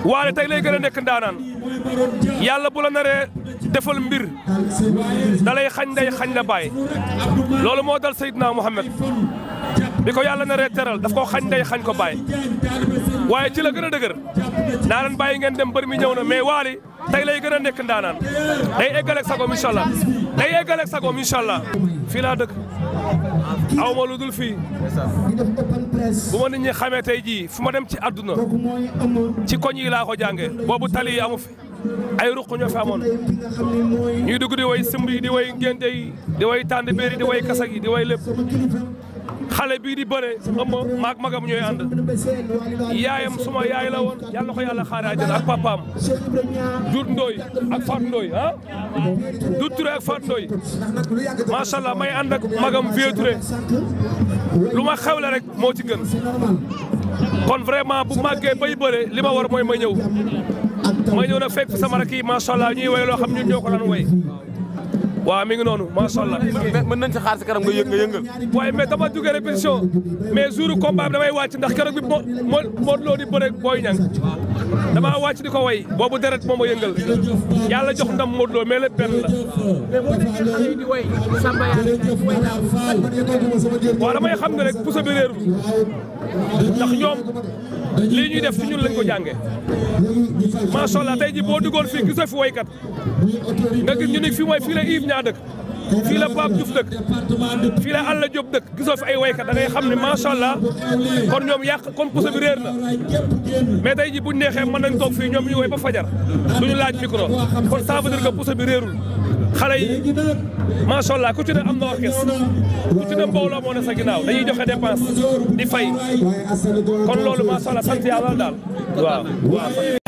Wally tey lay gën a nekk ndaanaan yàlla bu la naree defal mbir dalay xañ ndey xañ la baay loolu moo dal Seydina Mohamed bi ko yàlla naree teral daf ko xañ ndey xañ ko baay waaye ci la gën a dëgër naa leen bàyyi ngeen dem mbër mi ñëw na mais Wally tey lay gën a nekk ndaanaan day eggaleeg sagoom incha allah day eggaleeg sagoom incha allah fii laa dëkk aw ma lu dul fii bu ma nit ñi xamee tey jii fu ma dem ci àdduna ci koñ yi laa ko jàngee boobu tali yi amu fi ay ruq ñoo fi amoon ñuy dugg di way simb yi di way ngénte yi di way tànd béer yi di way kasak yi di way lépp xale bii di bëre ëmb maag magam ñooy ànd yaayam suma yaay la woon yàlla ko yàlla xaare àjjana ak papaam Doudou Ndoye ak Fatou Ndoye ah Doudou Touré ak Fatou Ndoye macha allah may ànd ak magam Vieux Touré lu ma xewle rek moo ci gën kon vraiment bu màggee bay bëre li ma war mooy may ñëw nag fekk sama rakk yi macha allah ñuy way loo xam ñun ñoo ko daan way waaw mi ngi noonu macha allah. mën nañ ci xaar si kanam nga yëngal. waaye mais dama duggee répétition mais jour combat bi damay wàcc ndax keroog bi Modou Lo di bëre Boy Niang damaa wàcc di ko way boobu deret moom a yëngal yàlla jox ndam Modou Lo mais lépp benn la. mais boo déggee xale yi di way Samba waaw damay xam ne rek puso bi réerul ndax ñoom lii ñuy def ci ñun lañ ko jàngee macha allah tey ji boo duggoon fii gisoo fi waykat nga gis ñu ni fii mooy fii la Yves Niang dëkk fii la Pape Diouf dëkk fii la Alla Diop dëkk gisoo fi ay waykat da ngay xam ne macha allah kon ñoom yàq kon puso bi réer na mais tey ji buñ neexee mën nañ toog fii ñoom ñu woy ba fajar duñu laaj micro kon ça veut dire que puso bi réerul xale yi macha allah ku ci ne am na orchestre ku ci ne mbooloo moo ne sa ginnaaw dañuy joxe dépense di fay kon loolu macha allah sant yàlla daal waaw.